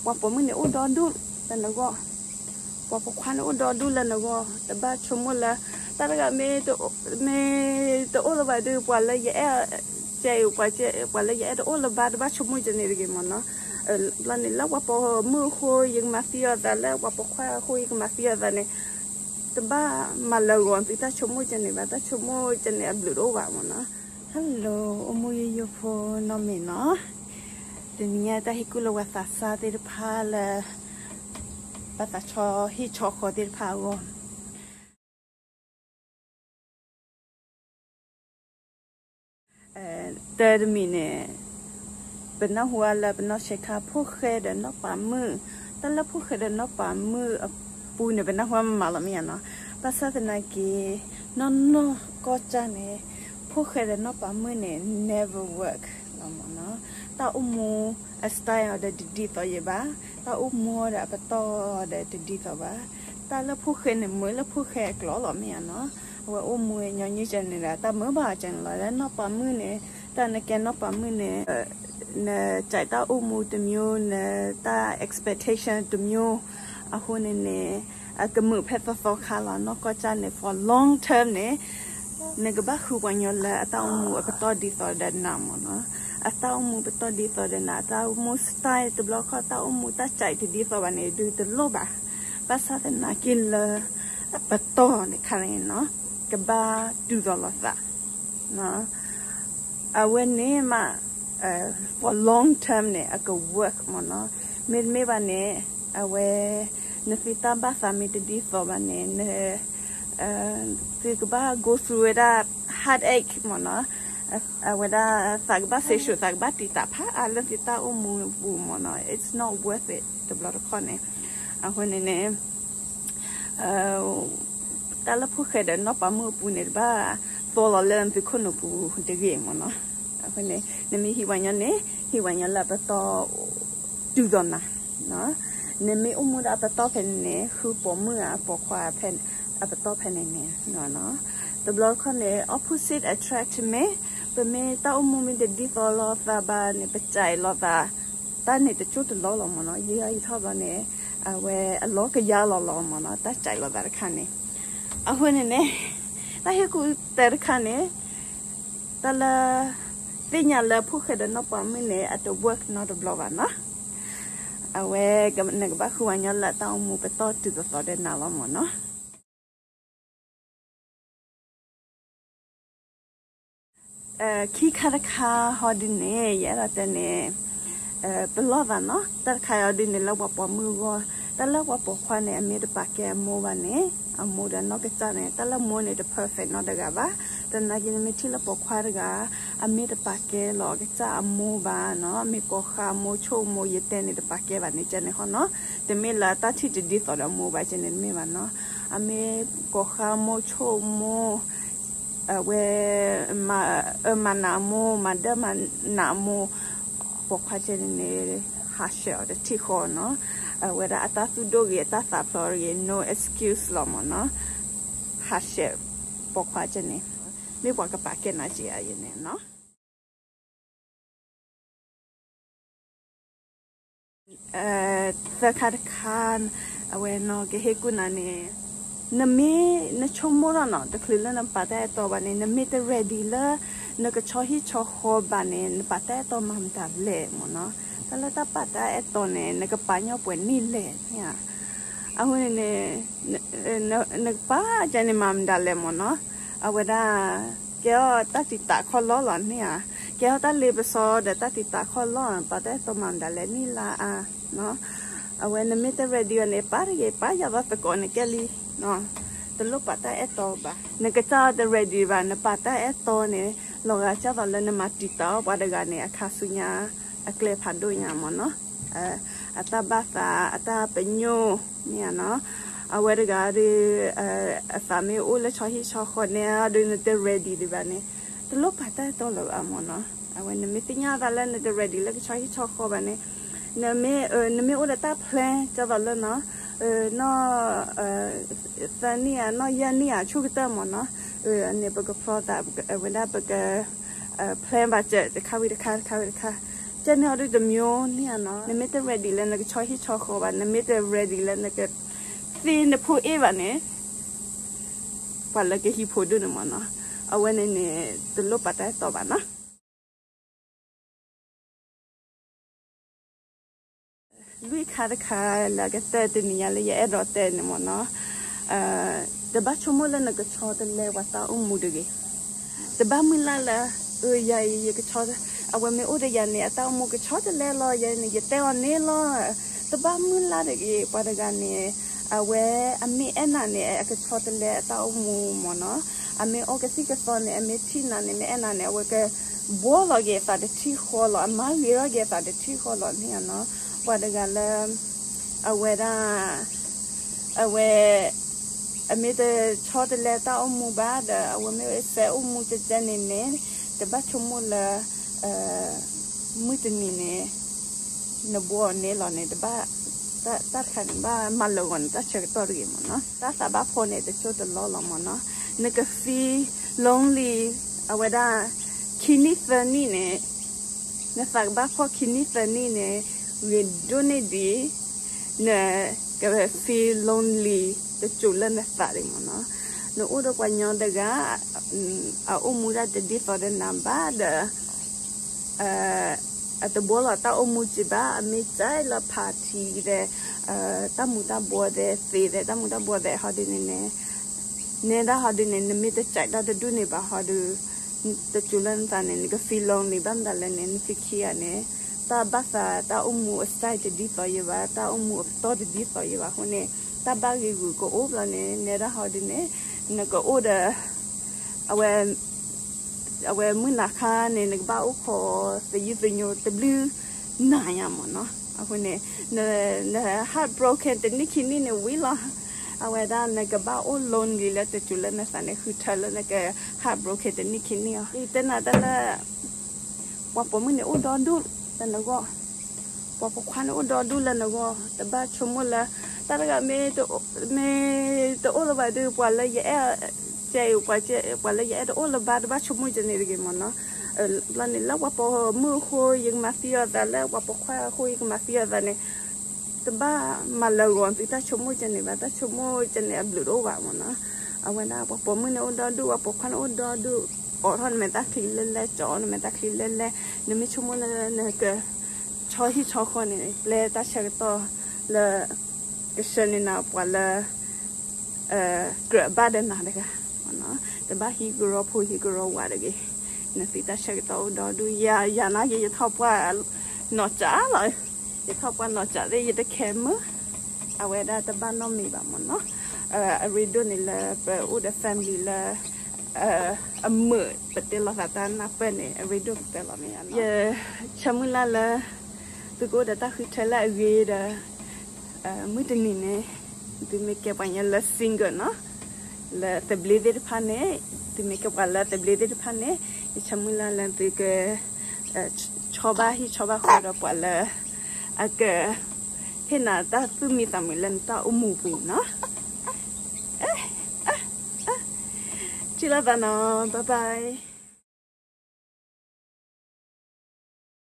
ပှၤပိာ်မုၣ်န့ၣ်အိၣ်ဒီဒူၣ်လၢနဂီၢ်, ပှၤပိာ်ခွါန့ၣ်အိၣ်ဒီဒူၣ်လၢနဂီၢ်, တဘၣ်ဆိကမိၣ်လၢ တၢ်တဂၤမ့ၢ်တအိၣ်လၢၤဘၣ်ဒီး ပှၤလၢယအဲၣ်, ကဲအံၤ ပှၤလၢယအဲၣ်တအိၣ်လၢၤဘၣ် တဘၣ်ဆိကမိၣ်ကဲန့ၣ်တဂ့ၤမ့ၢ်နီၤ. ဘျီန့ၣ် လၢပှၤပိာ်မုၣ်အဃိ ယကမၤသံအီၤသး, လၢပှၤပိာ်ခွါအဃိ ယကမၤသံအီၤသးန့ၣ် တဘၣ်မၤလၢာ်ဂီၤသုတၢ်ဆိကမိၣ်ကဲန့ၣ်ဘၣ်, တၢ်ဆိကမိၣ်ကဲန့ၣ်အဘျုးတအိၣ်ဘၣ်မ့ၢ်နီၤ. Hello အိၣ်မူယိယိဖိနီၢ်မ့ၢ်နီၤ, တနံၤညါတၢ်ဟ့ၣ်ကူၣ်လၢပှၤသးစၢ်သ့ၣ်တဖၣ်လၢ ဘၣ်သးဆီဟံၣ်ဆီဃီသ့ၣ်တဖၣ်အဂီၢ် တၢ်တမံၤန့ၣ် ပနၢ်ဟူဝဲလၢပနီၢ်ဆဲးခါ ဖိၣ်ဃဲဒီးနီၢ်ပၤမုၣ်, တၢ်လၢဖိၣ်ဃဲဒီးနီၢ်ပၤမုၣ်အပူၤန့ၣ် ပနၢ်ဟူဝဲမးမးလီၤမ့ၢ်ဧါနီၤ. ဘၣ်ဆၣ်သနာ်က့ နီၢ်နီၢ်ကီၢ်ကၢ်န့ၣ် ဖိၣ်ဃဲဒီးနီၢ်ပၤမုၣ်န့ၣ် never work လီၤမ့ၢ်နီၤ. တၢ်အိၣ်မူအ style အီၤဒီးတဒ်သိးယံၤဘၣ်, တၢ်အိၣ်မူအီၤဒီးအပတီၢ်ဒီးတဒ်သိးဘၣ်. တၢ်လၢဖိၣ်ဃဲန့ၣ် မ့ၢ်လၢဖိၣ်ဃဲအကျိၤလီၤမ့ၢ်ဧါနီၤ. အဝဲအိၣ်မူညီနုၢ်ကဲန့ၣ်ဒီး တၢ်မုာ်ဘၣ်ကဲန့ၣ်လီၤ. လၢနီၢ်ပၤမုၣ်န့ၣ် တၢ်နကဲနီၢ်ပၤမုၣ်န့ၣ် နကဲတၢ်အိၣ်မူတမျိုး, နတၢ် expectation တမျိုး, အဃိန့ၣ်န့ၣ် အကမုာ်ဖဲသီသီခါလီၤ. နီၢ်ကီၢ်ကၢ်န့ၣ် for long term န့ၣ် နကဘၣ်ဃုပှၤကညီလၢအတၢ်အိၣ်မူအပတီၢ်ဒ်သိးဒီးနၤမ့ၢ်နီၤ. အတၢ်အိၣ်မူပတီၢ်ဒ်သိးဒီးနၤ, အတၢ်အိၣ်မူ style တဘျီခီ တၢ်အိၣ်မူတၢ်ကဲတဒ်သိးဘၣ်န့ၣ် ဒုးတလိၣ်ဘၣ်. ဘၣ်ဆၣ်သနာ်က့လၢ ပတီၢ်တခါန့ၣ်နီၤ ကဘၣ်တူၢ်သီလီၤသး အဝဲန့ၣ်မး for long term န့ၣ် အက work မ့ၢ်နီၤ. မ့တမ့ၢ်ဘၣ်န့ၣ် အဝဲ နသုတၢ်ဘၣ်သးမ့ၢ်တဒ်သိးဘၣ်န့ၣ် သုကဘၣ် go through ဝဲဒၣ် heartache မ့ၢ်နီၤ. အဝဲဒၣ်သးကဘၣ်စံးဆူၣ် သးကဘၣ်တံာ်တာ်ဖးအါလၢသုတၢ်အိၣ်မူပူၤမ့ၢ်နီၤ. It's not worth it တဘျီတခီၣ်န့ၣ်. အဃိန့ၣ်န့ၣ် တၢ်လၢဖိၣ်ဃဲဒီးနီၢ်ပၤမုၣ်အပူၤန့ၣ် တဘၣ်သိးလီၤလၢနသုခိၣ်နူာ်ပူၤတဂ့ၤမ့ၢ်နီၤ. အဃိန့ၣ် နမ့ၢ်ဟံးဝဲညီန့ၣ် ဟံးဝဲညီလၢအပတီၢ်တူၢ်သီနၤ, နမ့ၢ်အိၣ်မူဒီးအပတီၢ်ဖဲန့ၣ်န့ၣ် ဃုပိာ်မုၣ်ဧါပိာ်ခွါ အပတီၢ်ဖဲန့ၣ်န့ၣ် တဘျီတခီၣ်န့ၣ် opposite attract မ့ၢ် ပမ့ၢ်တၢ်အိၣ်မူမ့ၢ်တဒ်သိးလိာ်သးဘၣ်န့ၣ် ပကဲလိာ်သး တၢ်န့ၣ်တကၠိၢ်တလီၢ်လီၤမ့ၢ်နီၤ. ယံာ်ယံာ်ထီၣ်ဘျီန့ၣ် အဝဲအလီၢ်ကယါလီၤလီၤမ့ၢ်နီၤ တၢ်ကဲလိာ်သးတခါန့ၣ်. အဃိန့ၣ်န့ၣ် တၢ်ဟ့ၣ်ကူၣ်သၢတခါန့ၣ် တၢ်လၢ သ့ၣ်ညါလၢဖိၣ်ဃဲဒီးနီၢ်ပၤမုၣ်န့ၣ် အတ work နီတဘျီဘၣ်နီၤ. အဝဲ နကဘၣ်ဃုဝဲညီလၢတၢ်အိၣ်မူပတီၢ်တုၤသီသီဒီးနၤလီၤမ့ၢ်နီၤ. ခံခါတခါဟီဒုန့ၣ် ယအဲၣ်ဒိးတဲန့ၣ် ပလီၢ်သးနီၤ တၢ်တခါအံၤဒုန့ၣ် လၢပှၤပိာ်မုၣ်အဂီၢ် တၢ်လၢပှၤပိာ်ခွါန့ၣ် အမ့ၢ်တပာ်ကဲအမိၢ်ဘၣ်န့ၣ် အမိၢ်ဒီးနီၢ်ကစၢ်န့ၣ် တၢ်လၢမိၢ်န့ၣ်တ perfect နီတဂၤဘၣ်. သနာ်က့နမ့ၢ်ထံၣ်လၢပိာ်ခွါတဂၤ အမ့ၢ်တပာ်ကဲလီၤကစၢ်အမိၢ်ဘၣ်နီၤ မ့ၢ်ကိးဃါမိၢ်ဆိၣ်မိၢ်ယတဲန့ၣ် တပာ်ကဲဘၣ်န့ၣ် ကဲန့ၣ်ဟီနီၤ တမ့ၢ်လၢတၢ်ထံၣ်တဒ်သိးဒီးအမိၢ်ဘၣ် ကဲန့ၣ်တမ့ၢ်ဘၣ်နီၤ. အမ့ၢ်ကိးဃါမိၢ်ဆိၣ်မိၢ် အဝဲ မၤအၢမၤနးအမိၢ် မၤဒၢမၤနးအမိၢ် ပိာ်ခွါကဲန့ၣ်န့ၣ် ဟးဆှဲးအီၤတထံၣ်ဃီနီၤ. အဝဲဒၣ်အတၢ်သူၣ်ဒိၣ်ဂ့ၤ အတၢ်သးဖျိးဂ့ၤ no excuse လီၤမ့ၢ်နီၤ. ဟးဆှဲးပိာ်ခွါကဲန့ၣ် မ့ၢ်ပှၤကပာ်ကဲနၤက့ၤအယဲန့ၣ်နီၤ. သၢခါတခါ အဝဲနီၤကဟ့ၣ်ကူၣ်နၤန့ၣ် နမ့ၢ်နဆိကမိၣ်ထီၣ်နီၤ တချုးလၢနပာ်တၢ်အဲၣ်တီဘၣ်န့ၣ် နမ့ၢ်တ ready လၢ နကဆီဟံၣ်ဆီဃီဘၣ်န့ၣ် နပာ်တၢ်အဲၣ်တီမၤမတၤလဲၣ်မ့ၢ်နီၤ. တၢ်လၢတၢ်ပာ်တၢ်အဲၣ်တီန့ၣ် နကပာ်ညီပှဲၤန့ၣ်လဲၣ်န့ၣ်ဧါ. အဃိန့ၣ်န့ၣ် နကပာ်ကဲန့ၣ်မၤမတၤလဲၣ်မ့ၢ်နီၤ. အဝဲဒၣ် ကဲထီၣ်တၢ်တံာ်တာ်ခီၣ်လီၢ်လီၤန့ၣ်ဧါ. ကဲထီၣ်တၢ်လ့ပစီဒီးတၢ်တံာ်တာ်ခီၣ်လီၢ် ပာ်တၢ်အဲၣ်တီမၤမတၤလဲၣ်န့ၣ်လါအါ. အဝဲနမ့ၢ်တ ready အီၤန့ၣ် ပာ်တဂ့ၤ ပာ်ယၤသီသကိးန့ၣ်ကဲလံ. တလိၣ်ပာ်တၢ်အဲၣ်တီဘၣ်. နကစၢ်တ ready ဘၣ် နပာ်တၢ်အဲၣ်တီန့ၣ် လီၤဂာ်ကၢ်သိးလၢနမၤတံာ်တာ်အီၤပှၤတဂၤန့ၣ် အခါဆူညါ အကျဲဖးဒိၣ်ညါမ့ၢ်နီၤ. အတၢ်ဘၣ်သး အတၢ်ပညိၣ် မ့ၢ်ဧါနီၤ. အဝဲတဂၤဒီး အသးမ့ၢ်အိၣ်လၢဆီဟံၣ်ဆီဃီန့ၣ်ဒီး နတ ready ဒံးဘၣ်န့ၣ် တလိၣ်ပာ်တၢ်အဲၣ်တီလၢၤဘၣ်မ့ၢ်နီၤ. အဝဲနမ့ၢ်သ့ၣ်ညါသးလၢနတ ready လၢကဆီဟံၣ်ဆီဃီဘၣ်န့ၣ် နမ့ၢ်အိၣ်ဒီးတၢ် plan ကၢ်သိးလၢနီၤ နီၢ် သၢနံၣ်ဧါ နီၢ်ယဲၢ်နံၣ်ဧါ ဆိကတၢၢ်မ့ၢ်နီၤ. န့ၣ်ပကဖျီသး ဝဲဒၣ်ပက plan ဘၣ်စၢၤ တခါဝံၤတခါ တခါဝံၤတခါ ကဲန့ၣ်ဟီဒုတမျိုးန့ၣ်ဧါနီၤ, နမ့ၢ်တ ready လၢနကဆီဟံၣ်ဆီဃီဘၣ်, နမ့ၢ်တ ready လၢနကသ့နဖိအ့ၣ်ဘၣ်န့ၣ်, ပှၤလၢကဟံးဖိဒိၣ်န့ၣ်မ့ၢ်နီၤ, အဝဲန့ၣ်န့ၣ် တလိၣ်ပာ်တၢ်အဲၣ်တီဘၣ်နီၤ. လွံၢ်ခါတခါလၢကတၢၢ်တနံၤညါလၢယအဲၣ်ဒိးတဲန့ၣ်မ့ၢ်နီၤ, တဘၣ်ဆိကမိၣ်လၢနကဆီတလဲပှၤတၢ်အိၣ်မူတဂ့ၤ. တဘၣ်မုၢ်လၢ်လၢ အၢ ယၤအံၤ ယကဆီ, အဝဲမ့ၢ်အိၣ်ဒီးယၤန့ၣ် အတၢ်အိၣ်မူကဆီတလဲလီၤ, ယၤန့ၣ် ယတဲအီၤန့ၣ်လီၤ. တဘၣ်မုၢ်လၢ်တဂ့ၤ, ပှၤတဂၤန့ၣ် အဝဲအမ့ၢ်အဲၣ်နၤန့ၣ် အကဆီတလဲအတၢ်အိၣ်မူမ့ၢ်နီၤ. အမ့ၢ်အိၣ်ကသံၣ်ကသီန့ၣ် အမ့ၢ်ထံၣ်နၤန့ၣ် မ့ၢ်အဲၣ်နၤန့ၣ် အဝဲကဘှီလီၤက့ၤအသးတထံၣ်ဃီလီၤ, အမၤဂ့ၤထီၣ်က့ၤအသးတထံၣ်ဃီလီၤန့ၣ်ဧါနီၤ. ပှၤတဂၤလၢ အဝဲဒၣ် အဝဲ အမ့ၢ်တဆီတလဲတၢ်အိၣ်မူဘၣ်ဒီး အဝဲမ့ၢ်စဲးအိၣ်မူကဲကဲန့ၣ်န့ၣ် တဘၣ်ဆိကမိၣ်လၢ မုၢ်တနံၤန့ၣ် နဘှီအီၤန့ၣ်လီၤန့ၣ် တဘၣ် တၢ်တခါန့ၣ် ဘၣ်မၤလၢာ်ဂီၤန့ၣ် တၢ်ဆၢကတီၢ်တဂ့ၤမ့ၢ်နီၤ. တၢ်သးဘၣ်ဖှီၣ်န့ၣ် တစိၢ်တလီၢ်လီၤမ့ၢ်နီၤ. နက feel lonely အဝဲဒၣ် ခံနံၣ်သၢနံၣ်န့ၣ် နသးကဘၣ်ဖှီၣ်ခံနံၣ်သၢနံၣ်န့ၣ် ဂ့ၤဒိၣ်န့ၢ်ဒံး နက feel lonely တစိၤလၢနသးဒံးမ့ၢ်နီၤ. နအိၣ်ဒီးပှၤညီတဂၤ အအိၣ်မူဒၣ်တဒ်သိးဒီးနၤဘၣ်ဒီး အတဘှီလီၤတၢ်အိၣ်မူက့ဘၣ်, အမ့ၢ်ကဲလၢ party ဒီး တၢ်မူၤတၢ်ဘှီးသ့သ့ဒီး တၢ်မူၤတၢ်ဘှီးသ့ဟီဒ်န့ၣ်န့ၣ် နဲဒၣ်ဟီဒ်န့ၣ် နမ့ၢ်တကးတၢ်တဒူၣ်န့ၣ်ဘၣ်ဟီဒုး တစိၤလၢနသးန့ၣ် နက feel lonely ဘၣ်မတၤလဲၣ်န့ၣ် နခံခံဂၤန့ၣ် တၢ်ဘၣ်သးတၢ်အိၣ်မူအ style တဒ်သိးယံၤဘၣ်, တၢ်အိၣ်မူအပတီၢ်တဒ်သိးယံၤဘၣ်အဃိန့ၣ် တၢ်ဘၣ်ဂ့ၤဂုာ်ကအိၣ်ဘျီန့ၣ် နဲဒၣ်ဟီဒုးန့ၣ် နကအိၣ်ဒီး အဝဲ အဝဲမုၢ်နၤခါန့ၣ် နကဘၣ်အိၣ်ခိးသယုၢ်သညိတဘျုးနၤညါမ့ၢ်နီၤ. အဃိန့ၣ် န heartbroken တနံၣ်ခံနံၣ်န့ၣ်ဝံၤလီၤ. အဝဲဒၣ်နကဘၣ်အိၣ် lonely လၢတစိၤလၢနသးန့ၣ် ဃုထၢလၢနက heartbroken တနံၣ်ခံနံၣ်အီၤ. ယတဲနၤတၢ်လၢ ပှၤပိာ်မုၣ်န့ၣ်အိၣ်ဒီဒူၣ်လၢနဂီၢ်, ပှၤပိာ်ခွါန့ၣ်အိၣ်ဒီဒူၣ်လၢနဂီၢ်, တဘၣ်ဆိကမိၣ်လၢ တၢ်တဂၤမ့ၢ် မ့ၢ်တအိၣ်လၢၤဘၣ်ဒီး ပှၤလၢယအဲၣ် ကဲအံၤ ပှၤလၢယအဲၣ်တအိၣ်လၢၤဘၣ် တဘၣ်ဆိကမိၣ်ကဲန့ၣ်တဂ့ၤမ့ၢ်နီၤ. ဘျီန့ၣ် လၢပှၤပိာ်မုၣ်အဃိ ယကမၤသံအီၤသး လၢပှၤပိာ်ခွါအဃိ ယကမၤသံအီၤသးန့ၣ် တဘၣ်မၤလၢာ်ဂီၤသုတၢ်ဆိကမိၣ်ကဲန့ၣ်ဘၣ်, တၢ်ဆိကမိၣ်ကဲန့ၣ်အဘျုးတအိၣ်ဘၣ်မ့ၢ်နီၤ. အဝဲဒၣ်ပှၤပိာ်မုၣ်န့ၣ်အိၣ်ဒီဒူၣ်, ပှၤပိာ်ခွါန့ၣ်အိၣ်ဒီဒူၣ်, အိးထီၣ်နမဲာ်သၣ်ချံလဲလဲ, ကၠီနမဲာ်သၣ်ချံလဲလဲ, နမ့ၢ်ဆိကမိၣ်လၢနက ဆီဟံၣ်ဆီဃီန့ၣ် ပျဲတၢ်ဆၢကတီၢ်လၢ ကဆှၢန့ၢ်နၤပှၤလၢ ကြၢးဘၣ်ဒီးနၤတဂၤ, တဘၣ်ဟံးကရီဖိဟံးကရီဝၤတဂ့ၤ. နသုတၢ်ဆၢကတီၢ်အိၣ်ဒီဒူၣ်, ယၤ ယၤနာ်က့ ယထီၣ်ပှၢ်နီၢ်ကၠးလီၤ, ယထီၣ်ပှၢ်နီၢ်ကၠးသ့ၣ် ယတခဲမုာ်, အဝဲဒၣ်တဘၣ်နီတမံၤဘၣ်မ့ၢ်နီၤ. အရ့ဒိၣ်န့ၣ်လၢပအိၣ်ဒီး family လၢ အမုာ် ပတဲလီၤသးတၢ်နၢ်ပၢၢ်န့ၣ် အရ့ဒိၣ်ကတၢၢ်လီၤမ့ၢ်ဧါနီၤ. ယဆၢမုၢ်လၢ်လၢ သုကအိၣ်ဒီးတၢ်ဃုထၢလၢအဂ့ၤဒီး မုၢ်တနံၤန့ၣ် သုမ့ၢ်ကဲပှၤညီလၢ single နီၤ, လၢသဘျ့သ့ၣ်တဖၣ်န့ၣ်, သုမ့ၢ်ကဲပှၤလၢသဘျ့သ့ၣ်တဖၣ်န့ၣ်, ယဆၢမုၢ်လၢ်လၢသုက ဆီဘၣ်ဟံၣ်ဆီဘၣ်ဃီဒီးပှၤလၢ အက ဟ့ၣ်နၤတၢ်သူၣ်မံသးမုာ်လၢနတၢ်အိၣ်မူပူၤနီၤ. ထံၣ်လိာ်သးနီၤ, bye bye.